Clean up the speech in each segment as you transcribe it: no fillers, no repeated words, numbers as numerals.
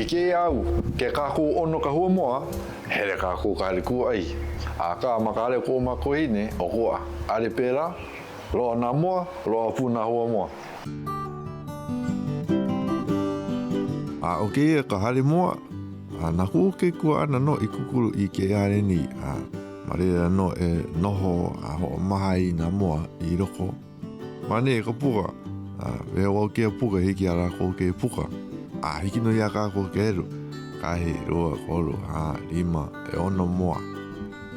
I kēia au, ke kākou ʻono ka hua moa, hele kākou ka hale kūʻai. Akā, ma ka hale o koʻu makuahine, ʻokoʻa. ʻAʻole pēlā? Loaʻa nā moa, loaʻa pū nā hua moa. A ʻo kēia ka hale moa, a na kuʻu kekuaʻana nō i kūkulu i kēia hale nei, a ma laila nō e noho a hoʻomaha ai nā moa i loko. Ma nei ka puka, a wehe wau kēia puka hiki iā lākou ke puka, a hiki nō iā kākou ke helu, kahi, lua, kolu, hā, lima, ʻeono moa.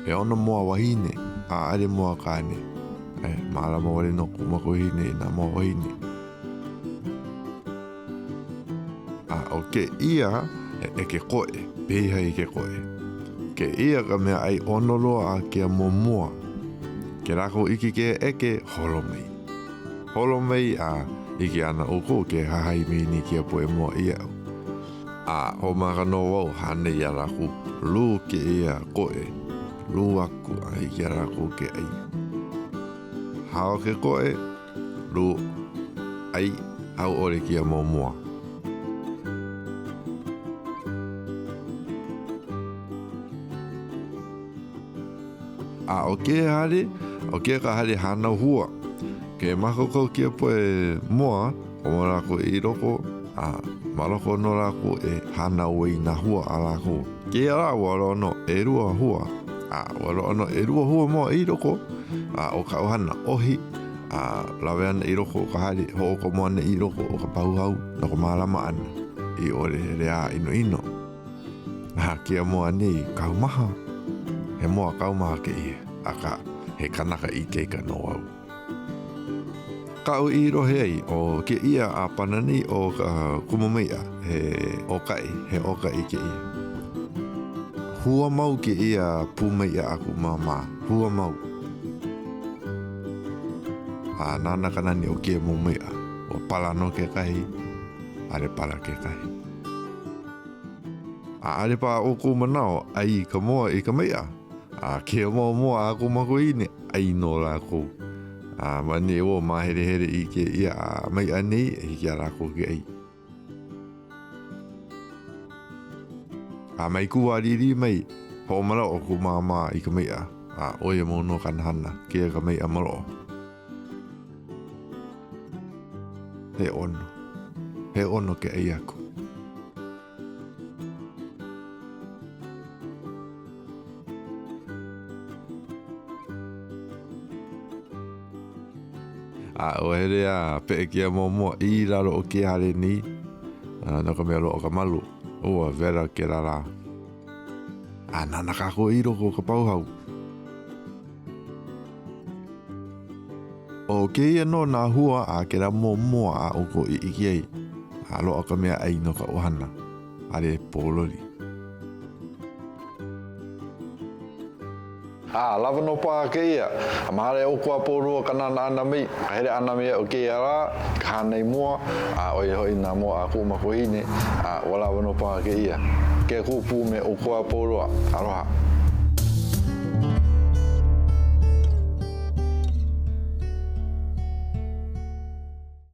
ʻEono moa wahine, a ʻaʻole moa kāne. E, mālama wale nō kuʻu makuahine i nā moa wahine. A ʻo kēia, he ʻeke koʻe, piha i ke koʻe. Kēia ka mea ʻai ʻono loa a kēia mau moa. Ke lākou ʻike kēia ʻeke, holo mai. Holo mai a ʻike ana ʻoukou ke hahai mai nei kēia poʻe moa iaʻu. A hoʻomaka nō wau hānai iā lākou, lū kēia koʻe, lū aku a hiki iā lākou ke ʻai. Hao ke koʻe, lū, ʻai, hauʻoli kēia mau moa. A ʻo kēia hale, ʻo kēia ka hale hānau hua. Ke mākaukau kēia poʻe moa, komo lākou i loko, a ma loko nō lākou e hānau ai nā hua a lākou. Kēia lā, ua loaʻa nō ʻelua hua, a ua loaʻa nō ʻelua hua moa i loko, a ʻo kaʻu hana, ʻohi, a lawe ana i loko o ka hale, hoʻokomo ana i loko o ka pahuhau no ka mālama ʻana i ʻole hele a ʻinoʻino. A kēia moa nei, kaumaha. He moa kaumaha kēia, akā, he kanaka ikaika nō au. Kaʻu i lohe ai, ʻo kēia ʻāpana nei o ka kumamaiʻa, he ʻōkaʻi, he ʻōkaʻi kēia. Hua mau kēia pūmaiʻa a kuʻu māmā, hua mau. A nānā ka nani o kēia mau maiʻa, ua pala nō kekahi, ʻaʻole pala kekahi. ʻAʻole paha ʻoukou manaʻo, ʻai ka moa i ka maiʻa. A kēia mau moa a ko makuahine, ʻai nō lākou. A ma nei ua māhelehele i kēia maiʻa nei, hiki iā lākou ke ʻai. A mai kuʻu wā liʻiliʻi mai, hoʻomaloʻo kuʻu māmā i ka maiʻa, a ʻo ia mau nō kāna hana, kēia ka maiʻa maloʻo. He ʻono. He ʻono ke ʻai aku. A ua hele a peʻe kēia mau moa i lalo o kēia hale nei, no ka mea loaʻa ka malu. Ua wela kēlā lā. A nānā kākou i loko o ka pahuhau. ʻO kēia nō nā hua a kēlā mau moa a ʻoukou i ʻike ai, a loaʻa ka mea ʻai no ka ʻohana, ʻaʻole e pōloli. A lawa nō paha kēia, a mahalo iā ʻoukou a pau loa ka nānā ʻana mai, ka hele ʻana mai iaʻu kēia lā, ka hānai moa, a ʻo ia hoʻi nā moa a kuʻu makuahine, a ua lawa nō paha kēia. Ke kū pū me ʻoukou a pau loa. Aloha.